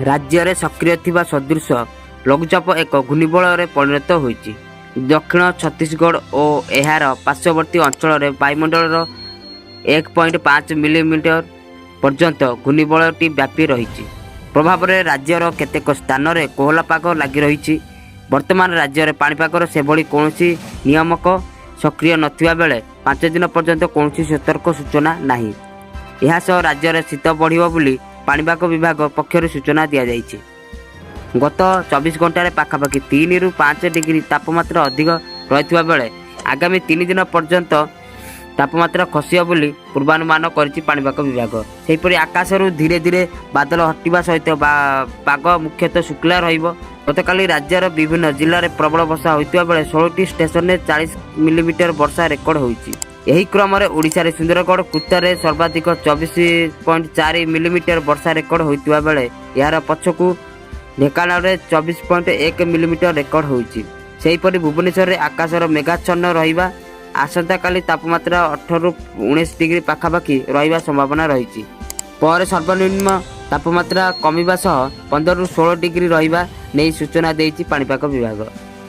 ରାଜ୍ୟରେ ସକ୍ରିୟ ଥିବା ସଦୃଶ ଲଘୁଚାପ ଏକ ଘୂର୍ଣ୍ଣିବଳୟରେ ପରିଣତ ହୋଇଛି। ଦକ୍ଷିଣ ଛତିଶଗଡ଼ ଓ ଏହାର ପାର୍ଶ୍ୱବର୍ତ୍ତୀ ଅଞ୍ଚଳରେ ବାୟୁମଣ୍ଡଳର 1.5 ମିଲିମିଟର ପର୍ଯ୍ୟନ୍ତ ଘୂର୍ଣ୍ଣିବଳୟଟି ବ୍ୟାପି ରହିଛି। ପ୍ରଭାବରେ ରାଜ୍ୟର କେତେକ ସ୍ଥାନରେ କୋହଲା ପାଗ ଲାଗି ରହିଛି। ବର୍ତ୍ତମାନ ରାଜ୍ୟରେ ପାଣିପାଗର ସେଭଳି କୌଣସି ନିୟାମକ ସକ୍ରିୟ ନଥିବା ବେଳେ 5 ଦିନ ପର୍ଯ୍ୟନ୍ତ କୌଣସି ସତର୍କ ସୂଚନା ନାହିଁ। ଏହା ସହ ରାଜ୍ୟରେ ଶୀତ ବଢ଼ିବ ବୋଲି ପାଣିପାଗ ବିଭାଗ ପକ୍ଷରୁ ସୂଚନା ଦିଆଯାଇଛି। ଗତ 24 ଘଣ୍ଟାରେ ପାଖାପାଖି 3ରୁ 5 ଡିଗ୍ରୀ ତାପମାତ୍ରା ଅଧିକ ରହିଥିବା ବେଳେ ଆଗାମୀ 3 ଦିନ ପର୍ଯ୍ୟନ୍ତ ତାପମାତ୍ରା ଖସିବ ବୋଲି ପୂର୍ବାନୁମାନ କରିଛି ପାଣିପାଗ ବିଭାଗ। ସେହିପରି ଆକାଶରୁ ଧୀରେ ଧୀରେ ବାଦଲ ହଟିବା ସହିତ ପାଗ ମୁଖ୍ୟତଃ ଶୁଖିଲା ରହିବ। ଗତକାଲି ରାଜ୍ୟର ବିଭିନ୍ନ ଜିଲ୍ଲାରେ ପ୍ରବଳ ବର୍ଷା ହୋଇଥିବା ବେଳେ 16ଟି ଷ୍ଟେସନରେ 40 ମିଲିମିଟର ବର୍ଷା ରେକର୍ଡ ହୋଇଛି। ଏହି କ୍ରମରେ ଓଡ଼ିଶାରେ ସୁନ୍ଦରଗଡ଼ କୁର୍ତ୍ତାରେ ସର୍ବାଧିକ 24.4 ମିଲିମିଟର ବର୍ଷା ରେକର୍ଡ ହୋଇଥିବା ବେଳେ ଏହାର ପଛକୁ ଢେଙ୍କାନାଳରେ 24.1 ମିଲିମିଟର ରେକର୍ଡ ହୋଇଛି। ସେହିପରି ଭୁବନେଶ୍ୱରରେ ଆକାଶର ମେଘାଚ୍ଛନ୍ନ ରହିବା। ଆସନ୍ତାକାଲି ତାପମାତ୍ରା 18ରୁ 19 ଡିଗ୍ରୀ ପାଖାପାଖି ରହିବା ସମ୍ଭାବନା ରହିଛି। ପରେ ସର୍ବନିମ୍ନ ତାପମାତ୍ରା କମିବା ସହ 15ରୁ 16 ଡିଗ୍ରୀ ରହିବା ନେଇ ସୂଚନା ଦେଇଛି ପାଣିପାଗ ବିଭାଗ।